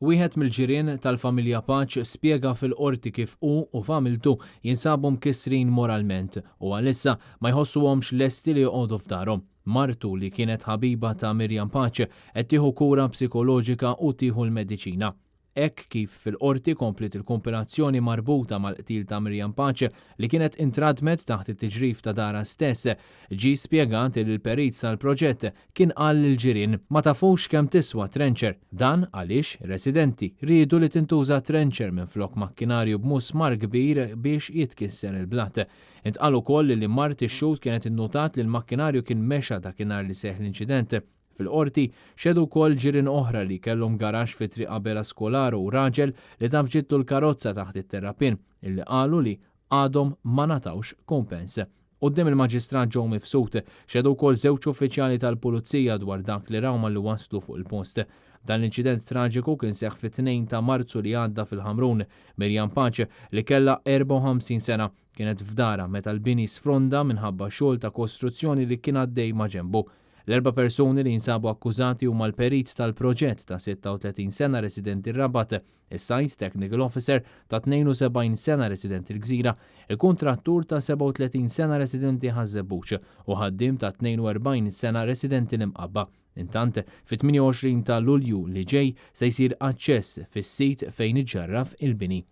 Wieħed mill-ġirien tal-familja Pace spjega fil-qorti kif hu u familtu jinsabu mkissrin moralment u għalissa ma jħossuhomx lesti li joqogħdu f'darhom. Martu, li kienet ħabiba ta' Miriam Pace, qed tieħu kura psikoloġika u tieħu l-mediċina. Hekk kif fil-Qorti kompliet il-kumpilazzjoni marbuta mal-qtil ta' Miriam Pace li kienet intradmet taħt it-tiġrif ta' darha stess, ġie spjegat li l-perit tal-proġett kien qal lill-ġirien, Ma tafux kemm tiswa trencher. Dan għaliex residenti riedu li tintuża trencher minflok makkinarju b'musmar kbir biex jitkisser il-blat. Intqal ukoll li mart ix-xhud kienet innutat li l-makkinarju kien mexa dakinhar li seħħ l-inċident. Fil-Qorti, xehdu wkoll ġirien oħra li kellhom garaxx fi Triq Abela Scolaro u raġel li taf ġietlu l-karozza taħt it-terrapien, illi qalu li għadhom ma ngħatawx kumpens. Quddiem il-Maġistrat Joe Mifsud, xehdu wkoll żewġ uffiċjali tal-Pulizija dwar dak li raw malli waslu fuq il-post. Dan l-inċident traġiku kien seħħ fit-2 ta' Marzu li għadda fil-Ħamrun. Miriam Pace, li kellha 54 sena, kienet f'darha meta l-bini sfronda minħabba xogħol ta' kostruzzjoni li kien għaddej maġenbu. L-erba' persuni li jinsabu akkużati huma l-perit tal-proġett ta' 36 sena residenti r-Rabat, is-site technical officer ta' 72 sena residenti l-Gżira, il-kuntrattur ta' 37 sena residenti Ħaż-Żebbuġ u ħaddiem ta' 42 sena residenti l-Imqabba. Intant, fit-28 ta' Lulju li ġej se jsir aċċess fis-sit fejn iġġarraf il-bini.